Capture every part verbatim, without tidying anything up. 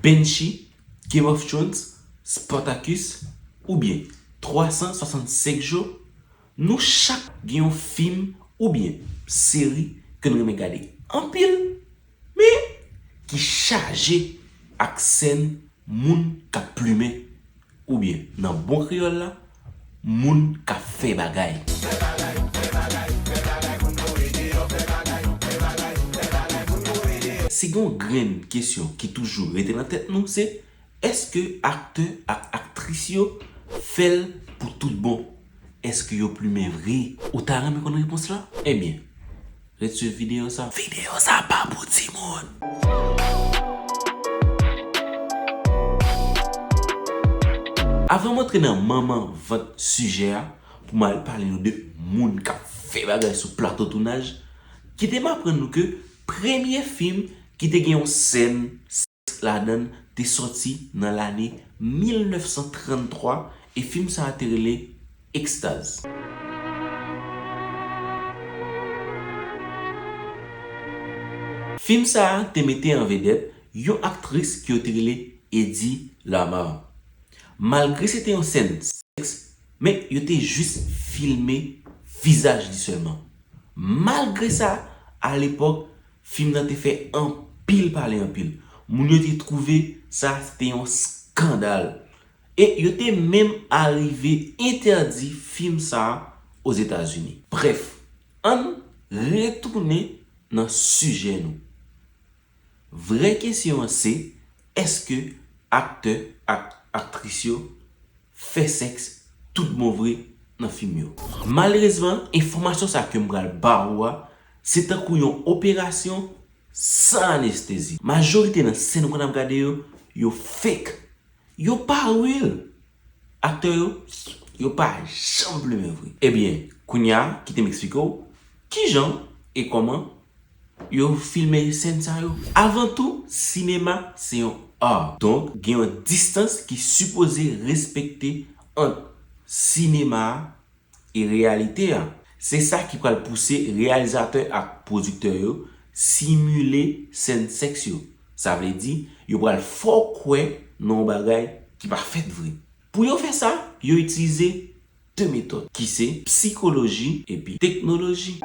Banshee, Game of Thrones, Spartacus, oubyen twa san swasannsenk jou, nou chak gen yon fim oubyen seri ke n renmen gade anpil, men ki chaje ak sèn moun k ap plimen, oubyen nan bon kreyòl la, moun k ap fè bagay. Si gen yon grenn kesyon ki toujou rete nan tèt nou, se, èske aktè ak aktris yo fè l pou tout bon? Èske yo plimen vre? Ou ta renmen konn repons la? Ebyen, ret swiv videyo sa. Videyo sa pa pou timoun. Avan m antre nan manman vant sijè a, pou m al pale nou de moun k ap fè bagay sou plato tounaj, kite m aprann nou ke premye fim ki te gen yon sèn sèks ladan l te sòti nan lane mil nèf san tranntwa, e fim sa a te rele Ekstaz. Fim sa a te mete an vedèt yon aktris ke yo te rele Eddie Lamar. Malgre se te yon sèn sèks, men yo te jis filme vizaj li sèlman. Malgre sa, alepòk, fim nan te fè anpil pale anpil. Moun yo te twouve sa se te yon eskandal. E yo te menm arive entèdi fim sa a Ozetazini. Brèf, ann retounen nan sijè nou. Vrè kesyon an se, èske aktè ak aktris yo fè sèks tout bon vre nan fim yo? Malerezman, enfòmasyon sa ke m pral ba ou a, se tankou yon operasyon san anestezi. Majorite nan sèn ou konn ap gade yo, yo fake. Yo pa real. Aktè yo, yo pa janm plimen vre. Ebyen, kounye a, kite m eksplike w kijan e kòman yo filme sèn sa yo. Avan tou, sinema se yon art. Donk, gen yon distans ki sipoze respekte ant sinema a e reyalite a. Se sa ki pral pouse reyalizatè ak pwodiktè yo simile sèn sèks yo. Sa vle di, yo pral fè w kwè nan yon bagay ki pa fèt vre. Pou yo fè sa, yo itilize de metòd, ki se psikoloji epi teknoloji.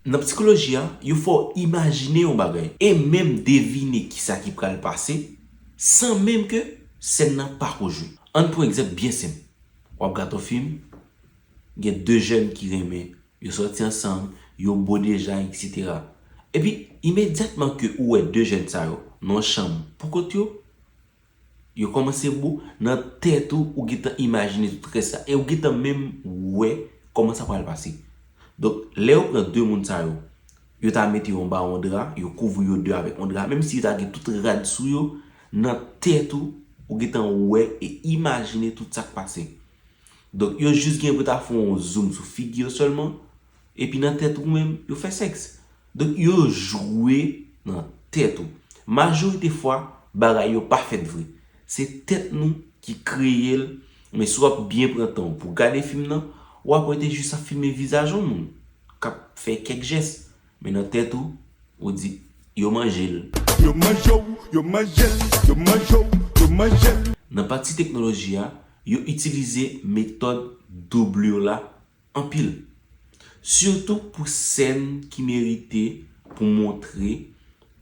Nan psikoloji a, yo fè w imajine yon bagay e menm devine kisa ki pral pase, san menm ke sèn nan pako jwe. Ann pran egzanp byen senp. W ap gade yon fim, gen de jèn ki renmen, yo sòti ansanm, yo bo deja, etsetera. Epi, imedyatman ke ou wè de jèn sa yo nan yon chanm pou kont yo, yo kòmanse bo, nan tèt ou, ou gentan imajine tout rès la. E ou gentan menm wè kòman sa pral pase. Donk, lè yo pran de moun sa yo, yo ta mete yo anba yon dra, yo kouvri yo de avèk yon dra, menm si yo ta gen tout rad sou yo, nan tèt ou, ou gentan wè e imajine tout sa k pase. Donk, yo jis gen pou ta fè yon zoom sou figi yo sèlman, epi nan tèt ou menm, yo fè sèks. Donk, yo jwe nan tèt ou. Majorite fwa, bagay yo pa fèt vre. Se tèt nou ki kreye l, men si w ap byen pran tan w pou w gade fim nan, w ap wè te jis ap filme vizaj yon moun k ap fè kèk jès, men nan tèt ou, ou di, yo manje l. Yo manje w, yo manje l, yo manje w, yo manje l. Nan pati teknoloji a, yo itilize metòd doublure la anpil. Sitou pou sèn ki merite pou montre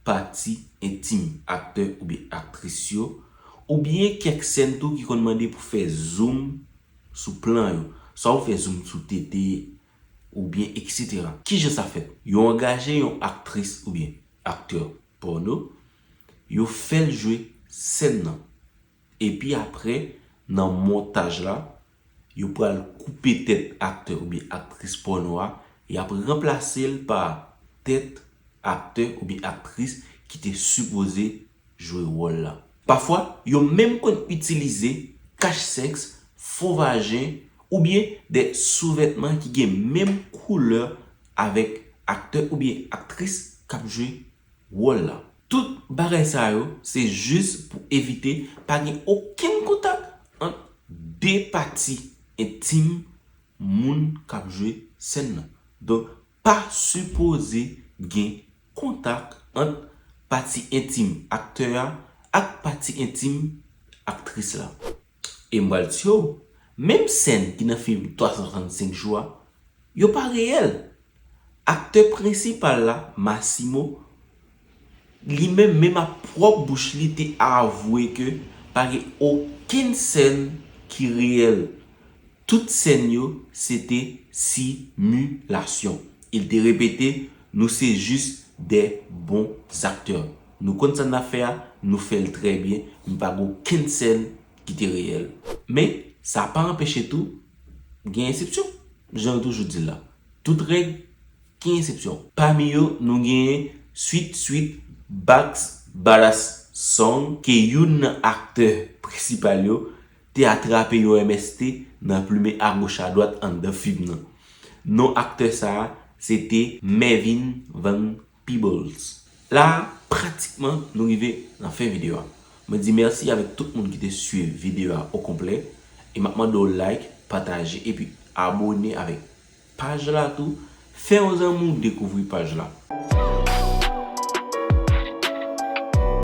pati entim aktè oubyen aktris yo, oubyen kèk sèn tou ki konn mande pou fè zoom sou plan yo, swa ou fè zoom sou tete, oubyen etsetera. Kijan sa fèt? Yo angaje yon aktris oubyen aktè pòno, yo fè l jwe sèn nan. Epi apre, nan montaj la, yo pral koupe tèt aktè oubyen aktris pòno a, y ap ranplase l pa tèt aktè oubyen aktris ki te sipoze jwe wòl la. Pafwa, yo menm konn itilize kach sèks, fo vajen, oubyen de souvètman ki gen menm koulè avèk aktè oubyen aktris k ap jwe wòl la. Tout bagay sa yo, se jis pou evite pa gen okenn kontak ant de pati entim moun k ap jwe sèn nan. Donk, pa sipoze gen kontak ant pati entim aktè a ak pati entim aktris la. E m pral di w, menm sèn ki nan fim twa san swasannsenk jou a, yo pa reyèl. Aktè prensipal la, Massimo, li menm, menm ak pwòp bouch li, te avwe ke pa gen okenn sèn ki reyèl. Tout sèn yo, se te similasyon. Il te repete, nou se jis de bon aktè. Nou konn sa n ap fè a, nou fè l trè byen, men pa gen okenn sèn ki te reyèl. Men, sa pa anpeche tou, gen eksepsyon. Jan yo toujou di l la, tout règ gen eksepsyon. Pami yo, nou genyen Sweet Sweet Bax Badass Song, ke youn nan aktè prensipal yo te atrape yon M S T nan plimen agoch adwat anndan fim nan. Non aktè sa a, se te Mervyn Van Peebles. La a, pratikman, nou rive nan fen videyo a. Mwen di mèsi avèk tout moun ki te swiv videyo a okonplè. E m ap mande w like, pataje, epi abone avèk paj la tou. Fè yon zanmi w dekouvri paj la.